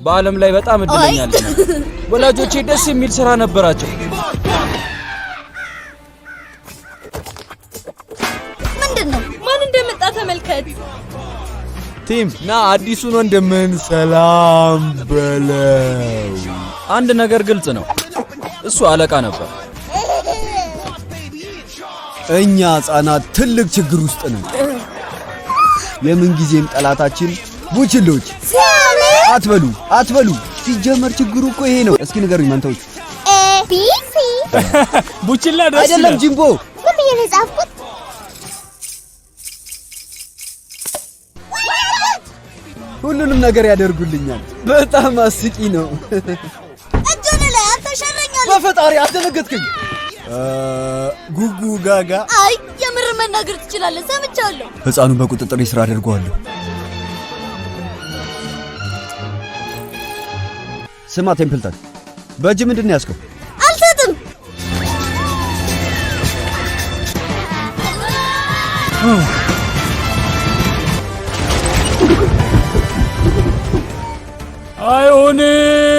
በዓለም ላይ በጣም እድለኛ ልጅ ነበር። ወላጆቼ ደስ የሚል ስራ ነበራቸው። ምንድን ነው? ማን እንደመጣ ተመልከት። ቲም ና አዲሱን ወንድምህን ሰላም በለው። አንድ ነገር ግልጽ ነው፣ እሱ አለቃ ነበር። እኛ ሕፃናት ትልቅ ችግር ውስጥ ነን። የምንጊዜም ጠላታችን ቡችሎች። አትበሉ አትበሉ። ሲጀመር ችግሩ እኮ ይሄ ነው። እስኪ ንገሩኝ መንታዎች። A B C። ቡችላ ደስ አይደለም ይላል። ጂምቦ። ምን ብዬ ነው የጻፍኩት? ሁሉንም ነገር ያደርጉልኛል። በጣም አስቂ ነው። እጁን ላይ አንተ ሸረኛ ልጅ። በፈጣሪ አስደነገጥከኝ። ጉጉ ጋጋ። አይ የምር መናገር ትችላለህ፣ ሰምቻለሁ። ሕፃኑን በቁጥጥር ስር አደርገዋለሁ። ስማ ቴምፕልተን፣ በእጅ ምንድን ነው ያዝከው? አልሰጥም። አይሆንም።